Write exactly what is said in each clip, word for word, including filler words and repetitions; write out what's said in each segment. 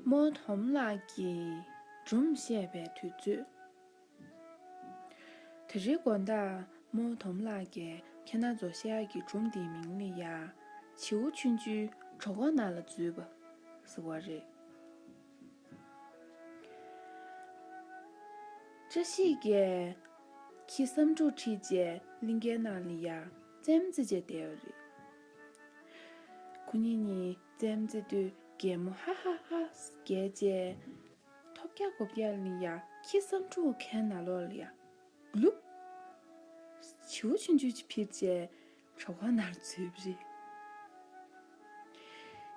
རྨོ་དོམ་ལགས་ཀྱིས་སྒྲུང་བཤད་པའི་དུས་ཚོད། དེ་རིང་དགོང་དག་རྨོ་དོམ་ལགས་ཀྱིས་ཁྱེད་རྣམ་ཚོར་བཤད་ཡག་གི་སྒྲུང་འདིའི་མིང་ལ་ཡ། བྱིའུ་ཆུང་ཆུང་གྲོད་ཁོག་ནང་ལ་འཛུལ་བ་ཟེར་བ་རེད། བཀྲ་ཤིས་ཀྱིས་ཁྱི་བསམ་འགྲུབ་ཁྲིད་བྱས་གླིང་གའི་ནང་ལ་ཡ་རྩེད་མོ་རྩེ་བྱས་བསྡད་ཡོད་རེད། ཁོ་གཉིས་གཉིས་རྩེད་མོ་རྩེ་དུས་གད་མོ་ཧ་ཧ་ཧ་བརྒྱབ་བྱས། ཐོབ་རྒྱག་གོ་རྒྱག་ལ་ཡ་ཁྱི་བསམ་འགྲུབ་ཁའི་ནང་ལོགས་ལ་ཡ། ལུབ། བྱིའུ་ཆུང་ཆུང་ཅིག་འཕུར་བྱས་གྲོད་ཁོག་ནང་འཛུལ་བ་རེད།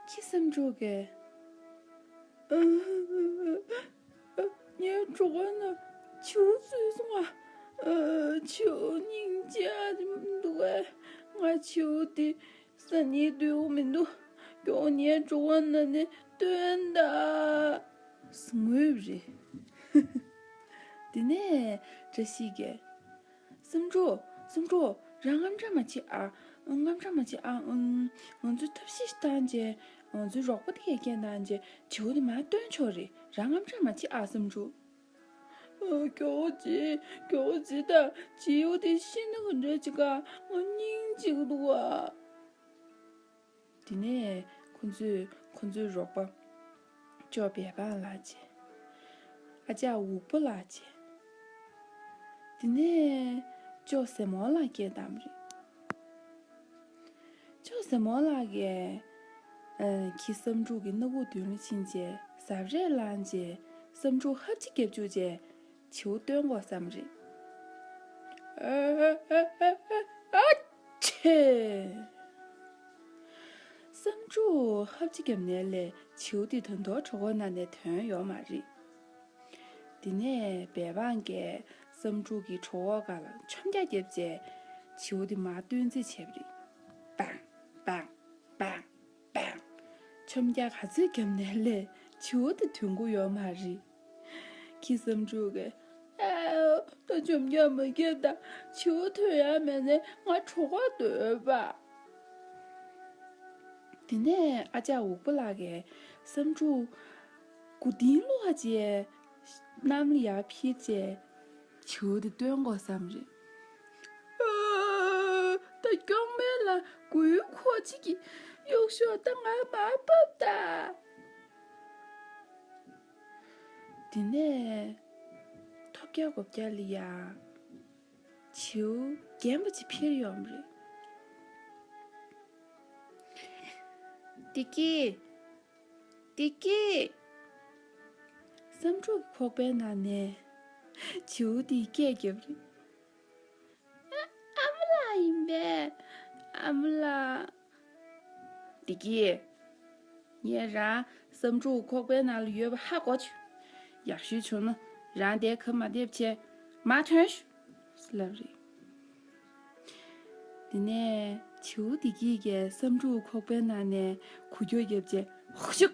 ཁྱི་བསམ་འགྲུབ་ཀྱིས། ངའི་གྲོད་ཁོག་ནང་བྱིའུ་འཛུལ་སོང་ང་། བྱིའུ་སྙིང་རྗེ་ཨ་འདུག་གས། ང་བྱིའུ་དེ་ཟ་སྙིང་འདོད་མི་འདུག་མགྱོགས་ངའི་གྲོད་ཁོག་ནང་ནས་ཐོན་དང་། ངུས་པ་རེད། དེ་ནས་བཀྲ་ཤིས་ཀྱིས། བསམ་འགྲུབ། བསམ་འགྲུབ། རང་དངངས་སྐྲག་མ་བྱེད་ཨ། དངངས་སྐྲག་མ་བྱེད་ཨ། ཨུམ། ང་ཚོས་ཐབས་ཤེས་ཤིག་བཏང་རྗེས། ང་ཚོའི་རོགས་པ་དེ་གས་སྐད་བཏང་རྗེས་བྱིའུ་དེ་མར་བཏོན་ཆོག་རེད། རང་དངངས་སྐྲག་མ་བྱེད་ཨ་བསམ་འགྲུབ། ཨ། མགྱོགས་པོ་བྱེད། མགྱོགས་པོ་བྱེད་དང་། བྱིའུ་དེ་ཤི་ན་ག་འདྲ་བྱེད་ག་ང་སྙིང་རྗེ་གི་འདུག་ག་དེ་ནས་ཁོ་ཚོས་ཁོ་ཚོའི་རོགས་པ་ཅོ་བལ་པང་ལགས་བྱས། ཨ་ཅག་འུག་པ་ལགས་བྱས། དེ་ནས་ཅོ་ཟེ་མོ་ལགས་སྐད་བཏང་བ་རེད། ཅོ་ཟེ་མོ་ལགས་ཀྱིས། ཨ། ཁྱི་བསམ་འགྲུབ་ཀྱི་སྣ་ཁུག་མདུན་ལ་ཕྱིན་བྱས་གཟབ་རེས་བླངས་བྱས་བསམ་འགྲུབ་ཧབ་ཆི་བརྒྱབ་བཅུག་བྱས་བྱིའུ་བཏོན་དགོས་བསམ་རེད། ཨ་ཨ་ཨ་ཨ་ཨ་ཆེ། བསམ་འགྲུབ་ཧབ་ཆི་བརྒྱབ་ནས་ལས་བྱིའུ་དེ་ད་དུང་གྲོད་ཁོག་ནང་ནས་ཐོན་ཡོད་མ་རེད། དེ་ནས་བལ་པང་གིས་བསམ་འགྲུབ་ཀྱི་གྲོད་ཁོག་སྒང་ལ་མཆོང་རྒྱག་བརྒྱབ་བྱས་བྱིའུ་དེ་མར་བཏོན་རྩིས་བྱས་པ་རེད། པང་། པང་། པང་། པང་། མཆོང་རྒྱག་ག་ཚོད་བརྒྱབ་ནས་ལས་བྱིའུ་དེ་ཐོན་གྱི་ཡོད་མ་རེད། ཁྱི་བསམ་འགྲུབ་ཀྱིས། ཨའོ། ད་མཆོང་རྒྱག་མ་བརྒྱབ་དང་། བྱིའུ་ཐོན་ཡག་མེད་ནའི་ང་གྲོད་ཁོག་ལྟོགས་པ། དེ་ནས་ཨ་ཅག་འུག་པ་ལགས་ཀྱིས་བསམ་འགྲུབ་མགོ་རྟིང་སློག་བྱས་གནམ་ལ་ཡར་འཕུར་བྱས་བྱིའུ་དེ་བཏོན་དགོས་བསམ་རེད། ཨ། ད་སྐྱོག་མེད་ལ་མགོ་ཡུ་འཁོར་བྱེད་ཀྱི་གཡུག་ཞོག་ད་ང་མར་བབས་ད། དེ་ནས་ཐོབ་རྒྱག་གོ་རྒྱག་ལ་ཡ་བྱིའུ་རྒན་པ་ཅིག་འཕུར་ཡོང་བ་རེད། བདེ་སྐྱིད། བདེ་སྐྱིད། བསམ་འགྲུབ་ཀྱི་ཁོག་པའི་ནང་ནས་བྱིའུ་དེས་སྐད་བརྒྱབ་རེད། ཨ་མ་ལགས་ཡིན་པས། ཨ་མ་ལགས། བདེ་སྐྱིད། ངས་རང་བསམ་འགྲུབ་ཁོག་པའི་ནང་ལ་ཡོད་པ་ཧ་གོ་བྱུང་། ཡག་ཤོས་བྱུང་ན་རང་དེ་ག་མ་འདེབས་བྱས་མར་ཐོན་ཤོག་ལབ་རེད། དེ་ནས་བྱིའུ་བདེ་སྐྱིད་ཀྱིས་བསམ་འགྲུབ་ཁོག་པའི་ནང་ནས་འགུལ་སྐྱོད་བརྒྱབ་བྱས་ཧུ་ཤུག་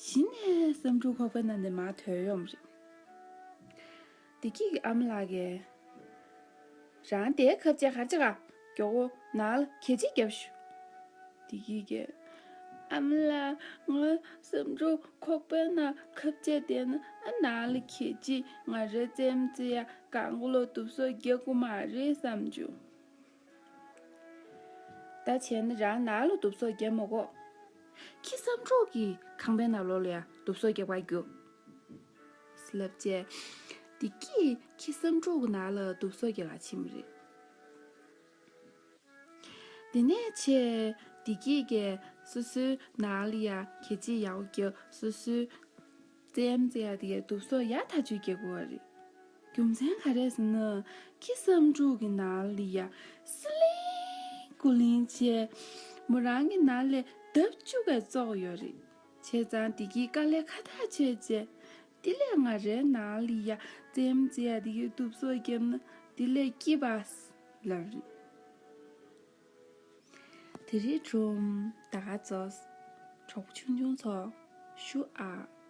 གཞི་ནས་བསམ་འགྲུབ་ཁོག་པའི་ནང་ནས་མར་ཐོན་ཡོང་བ་རེད། བདེ་སྐྱིད་ཀྱི་ཨ་མ་ལགས་ཀྱིས། རང་དེ་ག་བྱས་ག་རེ་བྱེད་ག་མགྱོགས་པོ་ནང་ལ་གད་ཕྱིས་བརྒྱབ་ཤོག་བདེ་སྐྱིད་ཀྱིས། ཨ་མ་ལགས། ང་བསམ་འགྲུབ་ཁོག་པའི་ནང་ག་བྱས་བསྡད་ན་ཨ་ནང་ལ་གད་ཕྱིས་ང་རའི་རྩེད་མོ་རྩེ་ཡ་གང་ག་ལོ་དུབ་སོ་རྒྱག་དགོས་མ་རེད་བསམ་བྱུང་། ད་བྱས་ན་རང་ནང་ལ་དུབ་སོ་རྒྱག་མི་དགོས། ཁྱི་བསམ་འགྲུབ་ཀྱི་ཁང་པའི་ནང་ལོགས་ལ་ཡ་དུབ་སོ་རྒྱག་པར་རྒྱུགས། ལབ་བྱས། བདེ་སྐྱིད་ཁྱི་བསམ་འགྲུབ་ཀྱི་ནང་ལ་དུབ་སོ་རྒྱག་ག་ཕྱིན་པ་རེད། དེ་ནས་ཆེ། བདེ་སྐྱིད་ཀྱིས་སོ་སོའི་ནང་ལ་ཡ་གད་ཕྱིས་ཡག་པོ་རྒྱག་སོ་སོའི་རྩེད་མོ་རྩེ་ཡ་དེ་གའི་དུབ་སོ་ཡག་ཐག་ཆོད་རྒྱག་དགོས་པ་རེད། རྒྱུ་མཚན་ག་རེ་ཟེར་ན། ཁྱི་བསམ་འགྲུབ་ཀྱི་ནང་ལ་ཡ་སི་ལིང་གུ་ལིང་བྱས། མོ་རང་གི་ནང་ལས་ལྡབ་བཅུ་ག་བཙོག་ཡོད་རེད། བྱས་ཙང་བདེ་སྐྱིད་དཀའ་ལས་ཁ་ཐག་ཆོད་བྱས། དེ་ལས་ང་རའི་ནང་ལ་ཡ་རྩེད་མོ་རྩེ་ཡ་དེ་གའི་དུབ་སོ་བརྒྱབ་ན་དེ་ལས་སྐྱིད་པ་ལབ་རེད། དེ་རིང་སྒྲུང་ད་ག་ཚོད། གྲོགས་པོ་ཆུང་ཆུང་ཚོ་ཞུ་ཨ།